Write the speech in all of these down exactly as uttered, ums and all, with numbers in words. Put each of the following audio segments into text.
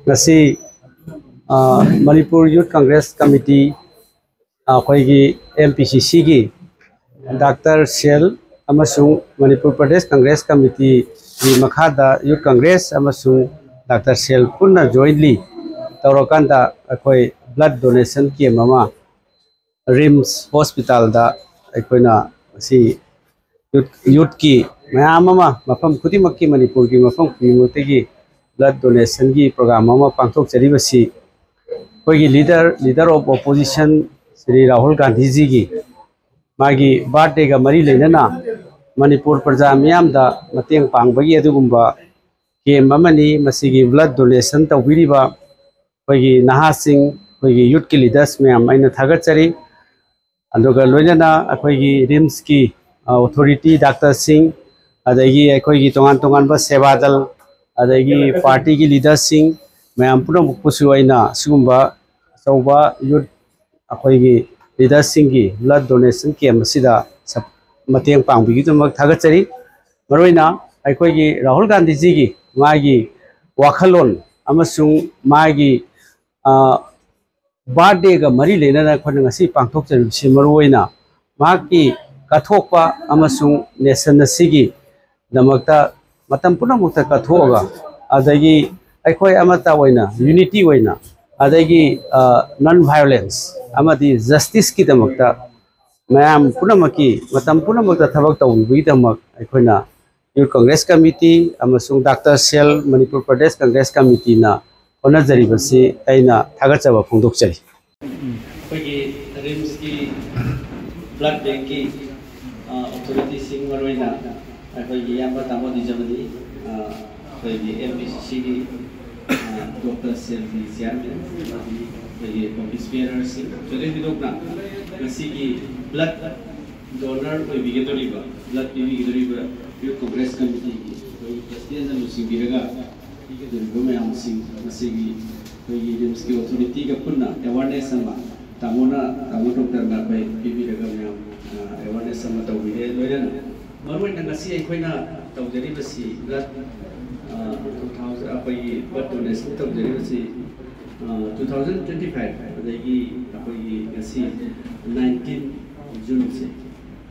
ꯉꯁꯤ ꯃꯅꯤꯄꯨꯔ ꯌꯨꯠ ꯀꯪꯒ꯭ꯔꯦꯁ ꯀꯃꯤꯇꯤ, ꯑꯩꯈꯣꯏꯒꯤ M P ꯁꯤ ꯁꯤꯒꯤ ꯗꯥꯛꯇꯔ ꯁꯦꯜ ꯑꯃꯁꯨꯡ ꯃꯅꯤꯄꯨꯔ ꯄ꯭ꯔꯗꯦꯁ ꯀꯪꯒ꯭ꯔꯦꯁ ꯀꯃꯤꯇꯤꯒꯤ ꯃꯈꯥꯗ ꯌꯨꯠ ꯀꯪꯒ꯭ꯔꯦꯁ ꯑꯃꯁꯨꯡ ꯗꯥꯛꯇꯔ ꯁꯦꯜ ꯄꯨꯟꯅ ꯖꯣꯏꯟꯂꯤ ꯇꯧꯔꯀꯥꯟꯗ ꯑꯩꯈꯣꯏ ꯕ꯭ꯂꯠ ꯗꯣꯅꯦꯁꯟ ꯀꯦꯝ ꯑꯃ ꯔꯤꯝꯁ ꯍꯣꯁꯄꯤꯇꯥꯜꯗ ꯑꯩꯈꯣꯏꯅ ꯉꯁꯤ ꯌꯨꯠ ꯌꯨꯠꯀꯤ ꯃꯌꯥꯝ ꯑꯃ, ꯃꯐꯝ ꯈꯨꯗꯤꯡꯃꯛꯀꯤ, ꯃꯅꯤꯄꯨꯔꯒꯤ ꯃꯐꯝ ꯈꯨꯗꯤꯡꯃꯛꯇꯒꯤ ꯕ꯭ꯂꯠ ꯗꯣꯅꯦꯁꯟꯒꯤ ꯄ꯭ꯔꯣꯒ꯭ꯔꯥꯝ ꯑꯃ ꯄꯥꯡꯊꯣꯛꯆꯔꯤꯕꯁꯤ ꯑꯩꯈꯣꯏꯒꯤ leader leader of opposition Shri Rahul ꯒꯥꯟꯙꯤꯖꯤꯒꯤ ꯃꯥꯒꯤ ꯕꯥꯔꯠꯗꯦꯒ ꯃꯔꯤ ꯂꯩꯅꯅ ꯃꯅꯤꯄꯨꯔ ꯄ꯭ꯔꯖꯥ ꯃꯤꯌꯥꯝꯗ ꯃꯇꯦꯡ ꯄꯥꯡꯕꯒꯤ ꯑꯗꯨꯒꯨꯝꯕ ꯀꯦꯝ ꯑꯃꯅꯤ꯫ ꯃꯁꯤꯒꯤ ꯕ꯭ꯂꯠ ꯗꯣꯅꯦꯁꯟ ꯇꯧꯕꯤꯔꯤꯕ ꯑꯩꯈꯣꯏꯒꯤ ꯅꯍꯥꯁꯤꯡ, ꯑꯩꯈꯣꯏꯒꯤ ꯌꯨꯠꯀꯤ ꯂꯤꯗꯔꯁ ꯃꯌꯥꯝ ꯑꯩꯅ ꯊꯥꯒꯠꯆꯔꯤ꯫ ꯑꯗꯨꯒ ꯂꯣꯏꯅꯅ ꯑꯩꯈꯣꯏꯒꯤ ꯔꯤꯝꯁꯀꯤ ꯑꯣꯊꯣꯔꯤꯇꯤ ꯗꯥꯛꯇꯔꯁꯤꯡ, ꯑꯗꯒꯤ ꯑꯩꯈꯣꯏꯒꯤ ꯇꯣꯉꯥꯟ ꯇꯣꯉꯥꯟꯕ ꯁꯦꯕꯥ ꯗꯜ, ꯑꯗꯒꯤ ꯄꯥꯔꯇꯤꯒꯤ ꯂꯤꯗꯔꯁꯤꯡ ꯃꯌꯥꯝ ꯄꯨꯝꯅꯃꯛꯄꯨꯁꯨ ꯑꯩꯅ ꯁꯤꯒꯨꯝꯕ ꯑꯆꯧꯕ ꯌꯨꯠ ꯑꯩꯈꯣꯏꯒꯤ ꯂꯤꯗꯔꯁꯤꯡꯒꯤ ꯕ꯭ꯂꯠ ꯗꯣꯅꯦꯁꯟ ꯀꯦꯝ ꯑꯁꯤꯗ ꯁꯞ-, ꯃꯇꯦꯡ ꯄꯥꯡꯕꯤꯒꯤꯗꯃꯛ ꯊꯥꯒꯠꯆꯔꯤ꯫ ꯃꯔꯨꯑꯣꯏꯅ ꯑꯩꯈꯣꯏꯒꯤ ꯔꯥꯍꯨꯜ ꯒꯥꯟꯙꯤꯖꯤꯒꯤ ꯃꯥꯒꯤ ꯋꯥꯈꯜꯂꯣꯟ ꯑꯃꯁꯨꯡ ꯃꯥꯒꯤ, ꯑ, ꯕꯥꯔꯠꯗꯦꯒ ꯃꯔꯤ ꯂꯩꯅꯅ ꯑꯩꯈꯣꯏꯅ ꯉꯁꯤ ꯄꯥꯡꯊꯣꯛꯆꯔꯤꯕꯁꯤ ꯃꯔꯨꯑꯣꯏꯅ ꯃꯍꯥꯛꯀꯤ ꯀꯠꯊꯣꯛꯄ ꯑꯃꯁꯨꯡ ꯅꯦꯁꯟ ꯑꯁꯤꯒꯤꯗꯃꯛꯇ ꯃꯇꯝ ꯄꯨꯝꯅꯃꯛꯇ ꯀꯠꯊꯣꯛꯑꯒ, ꯑꯗꯒꯤ ꯑꯩꯈꯣꯏ ꯑꯃꯠꯇ ꯑꯣꯏꯅ, ꯌꯨꯅꯤꯇꯤ ꯑꯣꯏꯅ, ꯑꯗꯒꯤ, ꯑ, ꯅꯟ ꯚꯥꯏꯑꯣꯂꯦꯟꯁ ꯑꯃꯗꯤ ꯖꯁꯇꯤꯁꯀꯤꯗꯃꯛꯇ ꯃꯌꯥꯝ ꯄꯨꯝꯅꯃꯛꯀꯤ ꯃꯇꯝ ꯄꯨꯝꯅꯃꯛꯇ ꯊꯕꯛ ꯇꯧꯕꯤꯕꯒꯤꯗꯃꯛ ꯑꯩꯈꯣꯏꯅ ꯌꯨꯠ ꯀꯪꯒ꯭ꯔꯦꯁ ꯀꯃꯤꯇꯤ ꯑꯃꯁꯨꯡ ꯗꯥꯛꯇꯔ ꯁꯦꯜ, ꯃꯅꯤꯄꯨꯔ ꯄ꯭ꯔꯗꯦꯁ ꯀꯪꯒ꯭ꯔꯦꯁ ꯀꯃꯤꯇꯤꯅ ꯍꯣꯠꯅꯖꯔꯤꯕꯁꯤ ꯑꯩꯅ ꯊꯥꯒꯠꯆꯕ ꯐꯣꯡꯗꯣꯛꯆꯔꯤ꯫ ꯑꯩꯈꯣꯏꯒꯤ ꯔꯤꯝꯁꯀꯤ ꯕ꯭ꯂꯠ ꯕꯦꯡꯀꯤ, ꯑ, ꯑꯣꯊꯣꯔꯤꯇꯤꯁꯤꯡ, ꯃꯔꯨꯑꯣꯏꯅ ꯑꯩꯈꯣꯏꯒꯤ ꯏꯌꯥꯝꯕ ꯇꯥꯃꯣ ꯗꯤꯖꯃꯅꯤ, ꯑ, ꯑꯩꯈꯣꯏꯒꯤ ꯑꯦꯝ ꯄꯤ ꯁꯤ ꯁꯤꯒꯤ, ꯑ, ꯗꯣꯛꯇꯔ ꯁꯦꯜꯒꯤ ꯆꯤꯌꯥꯔꯃꯦꯟ, ꯑꯃꯗꯤ ꯑꯩꯈꯣꯏꯒꯤ ꯑꯣꯐꯤꯁ ꯕꯤꯌꯔꯔꯁꯤꯡ, ꯊꯣꯏꯗꯣꯛ ꯍꯦꯟꯗꯣꯛꯅ ꯉꯁꯤꯒꯤ ꯕ꯭ꯂꯠ ꯗꯣꯅꯔ ꯑꯣꯏꯕꯤꯒꯗꯧꯔꯤꯕ, ꯕ꯭ꯂꯠ ꯄꯤꯕꯤꯒꯗꯧꯔꯤꯕ ꯌꯨꯠ ꯀꯣꯡꯒ꯭ꯔꯦꯁ ꯀꯃꯤꯇꯤꯒꯤ ꯑꯩꯈꯣꯏꯒꯤ ꯄ꯭ꯔꯁꯤꯗꯦꯟꯅ ꯂꯨꯆꯤꯡꯕꯤꯔꯒ ꯄꯤꯒꯗꯧꯔꯤꯕ ꯃꯌꯥꯝꯁꯤꯡ, ꯉꯁꯤꯒꯤ ꯑꯩꯈꯣꯏꯒꯤ ꯔꯤꯝꯁꯀꯤ ꯑꯣꯊꯣꯔꯤꯇꯤꯒ ꯄꯨꯟꯅ ꯑꯦꯋꯥꯔꯅꯦꯁ ꯑꯃ, ꯇꯥꯃꯣꯅ, ꯇꯥꯃꯣ ꯗꯣꯛꯇꯔꯅ ꯑꯩꯈꯣꯏ ꯄꯤꯕꯤꯔꯒ ꯃꯌꯥꯝ, ꯑ, ꯑꯦꯋꯥꯔꯅꯦꯁ ꯑꯃ ꯇꯧꯕꯤꯔꯦ꯫ ꯂꯣꯏꯅꯅ ꯃꯔꯨꯑꯣꯏꯅ ꯉꯁꯤ ꯑꯩꯈꯣꯏꯅ ꯇꯧꯖꯔꯤꯕꯁꯤ ꯕ꯭ꯂꯠ, ꯑ, ꯇꯨ ꯊꯥꯎꯖꯟ ꯑꯩꯈꯣꯏꯒꯤ ꯕ꯭ꯂꯗ ꯗꯣꯅꯦꯁꯟ ꯇꯧꯖꯔꯤꯕꯁꯤ ꯇꯨ ꯊꯥꯎꯖꯟ ꯇ꯭ꯋꯦꯟꯇꯤ ꯐꯥꯏꯚ ꯑꯗꯒꯤ ꯑꯩꯈꯣꯏꯒꯤ ꯉꯁꯤ ꯅꯥꯏꯟꯇꯤꯟ ꯖꯨꯟꯁꯦ,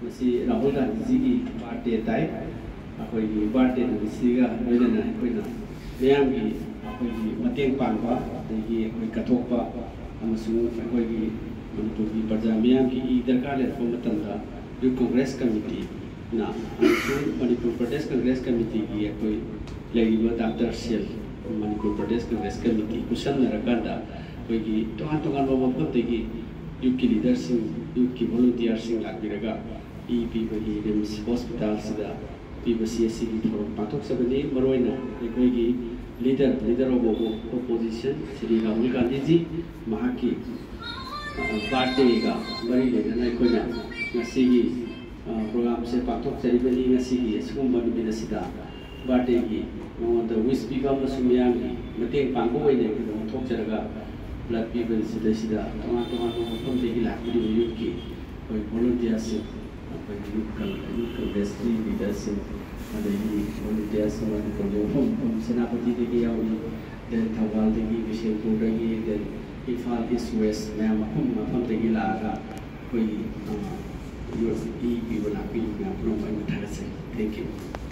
ꯃꯁꯤ ꯔꯥꯍꯨꯜ ꯒꯥꯟꯙꯤꯖꯤꯒꯤ ꯕꯥꯔꯗꯦ ꯇꯥꯏ꯫ ꯑꯩꯈꯣꯏꯒꯤ ꯕꯥꯔꯗꯦ ꯅꯨꯃꯤꯠꯁꯤꯒ ꯂꯣꯏꯅꯅ ꯑꯩꯈꯣꯏꯅ ꯃꯤꯌꯥꯝꯒꯤ ꯑꯩꯈꯣꯏꯒꯤ ꯃꯇꯦꯡ ꯄꯥꯡꯕ, ꯑꯗꯒꯤ ꯑꯩꯈꯣꯏ ꯀꯠꯊꯣꯛꯄ ꯑꯃꯁꯨꯡ ꯑꯩꯈꯣꯏꯒꯤ ꯃꯅꯤꯄꯨꯔꯒꯤ ꯄ꯭ꯔꯖꯥ ꯃꯤꯌꯥꯝꯒꯤ ꯏ ꯗꯔꯀꯥꯔ ꯂꯩꯔꯛꯄ ꯃꯇꯝꯗ ꯌꯨꯠ ꯀꯣꯡꯒ꯭ꯔꯦꯁ ꯀꯃꯤꯇꯤꯅ ꯑꯃꯁꯨꯡ ꯃꯅꯤꯄꯨꯔ ꯄ꯭ꯔꯗꯦꯁ ꯀꯣꯡꯒ꯭ꯔꯦꯁ ꯀꯃꯤꯇꯤꯒꯤ ꯑꯩꯈꯣꯏ ꯂꯩꯔꯤꯕ ꯗꯥꯛꯇꯔ ꯁꯦꯜ, ꯃꯅꯤꯄꯨꯔ ꯄ꯭ꯔꯗꯦꯁ ꯀꯣꯡꯒ꯭ꯔꯦꯁ ꯀꯃꯤꯇꯤ ꯈꯨꯠꯁꯝꯅꯔꯀꯥꯟꯗ ꯑꯩꯈꯣꯏꯒꯤ ꯇꯣꯉꯥꯟ ꯇꯣꯉꯥꯟꯕ ꯃꯐꯝꯗꯒꯤ ꯌꯨꯠꯀꯤ ꯂꯤꯗꯔꯁꯤꯡ, ꯌꯨꯠꯀꯤ ꯚꯣꯂꯨꯟꯇꯤꯌꯔꯁꯤꯡ ꯂꯥꯛꯄꯤꯔꯒ ꯏ ꯄꯤꯕꯒꯤ ꯔꯤꯝꯁ ꯍꯣꯁꯄꯤꯇꯥꯜꯁꯤꯗ ꯄꯤꯕꯁꯤ ꯑꯁꯤꯒꯤ ꯊꯧꯔꯝ ꯄꯥꯡꯊꯣꯛꯆꯕꯅꯤ꯫ ꯃꯔꯨꯑꯣꯏꯅ ꯑꯩꯈꯣꯏꯒꯤ leader, leader of opposition Shri Rahul Gandhiji, ꯃꯍꯥꯛꯀꯤ ꯕꯥꯔꯗꯦꯒ ꯃꯔꯤ ꯂꯩꯅꯅ ꯑꯩꯈꯣꯏꯅ ꯉꯁꯤꯒꯤ ꯄ꯭ꯔꯣꯒ꯭ꯔꯥꯝꯁꯦ ꯄꯥꯡꯊꯣꯛꯆꯔꯤꯕꯅꯤ꯫ ꯉꯁꯤꯒꯤ ꯑꯁꯤꯒꯨꯝꯕ ꯅꯨꯃꯤꯠ ꯑꯁꯤꯗ ꯕꯥꯔꯗꯦꯒꯤ ꯃꯉꯣꯟꯗ ꯋꯤꯁ ꯄꯤꯕ ꯑꯃꯁꯨꯡ ꯃꯤꯌꯥꯝꯒꯤ ꯃꯇꯦꯡ ꯄꯥꯡꯕ ꯑꯣꯏꯅ ꯑꯩꯈꯣꯏꯅ ꯑꯣꯟꯊꯣꯛꯆꯔꯒ ꯕ꯭ꯂꯗ ꯄꯤꯕꯁꯤꯗꯩꯁꯤꯗ ꯇꯣꯉꯥꯟ ꯇꯣꯉꯥꯟꯕ ꯃꯐꯝꯗꯒꯤ ꯂꯥꯛꯄꯤꯔꯤꯕ ꯌꯨꯠꯀꯤ ꯑꯩꯈꯣꯏ ꯚꯣꯂꯨꯟꯇꯤꯌꯔꯁꯤꯡ, ꯑꯩꯈꯣꯏꯒꯤ ꯌꯨꯠ ꯀꯪ-, ꯌꯨꯠ ꯀꯪꯒ꯭ꯔꯦꯁꯀꯤ ꯂꯤꯗꯔꯁꯤꯡ, ꯑꯗꯒꯤ ꯚꯣꯂꯨꯟꯇꯤꯌꯔꯁꯤꯡ ꯃꯅꯤꯄꯨꯔꯒꯤ ꯃꯐꯝ ꯃꯐꯝ ꯁꯦꯅꯥꯄꯇꯤꯗꯒꯤ ꯌꯥꯎꯔꯤ, ꯗꯦꯟ ꯊꯧꯕꯥꯜꯗꯒꯤ, ꯕꯤꯁꯦꯝꯄꯨꯔꯗꯒꯤ, ꯗꯦꯟ ꯏꯝꯐꯥꯜ ꯏꯁ ꯋꯦꯁ ꯃꯌꯥꯝ ꯃꯐꯝ ꯃꯐꯝꯗꯒꯤ ꯂꯥꯛꯑꯒ ꯑꯩꯈꯣꯏꯒꯤ, ꯑ, ꯌꯨꯠ ꯏ ꯄꯤꯕ ꯂꯥꯛꯄꯤꯔꯤꯕ ꯃꯌꯥꯝ ꯄꯨꯝꯅꯃꯛ ꯑꯩꯅ ꯊꯥꯒꯠꯆꯔꯤ꯫ Thank you꯫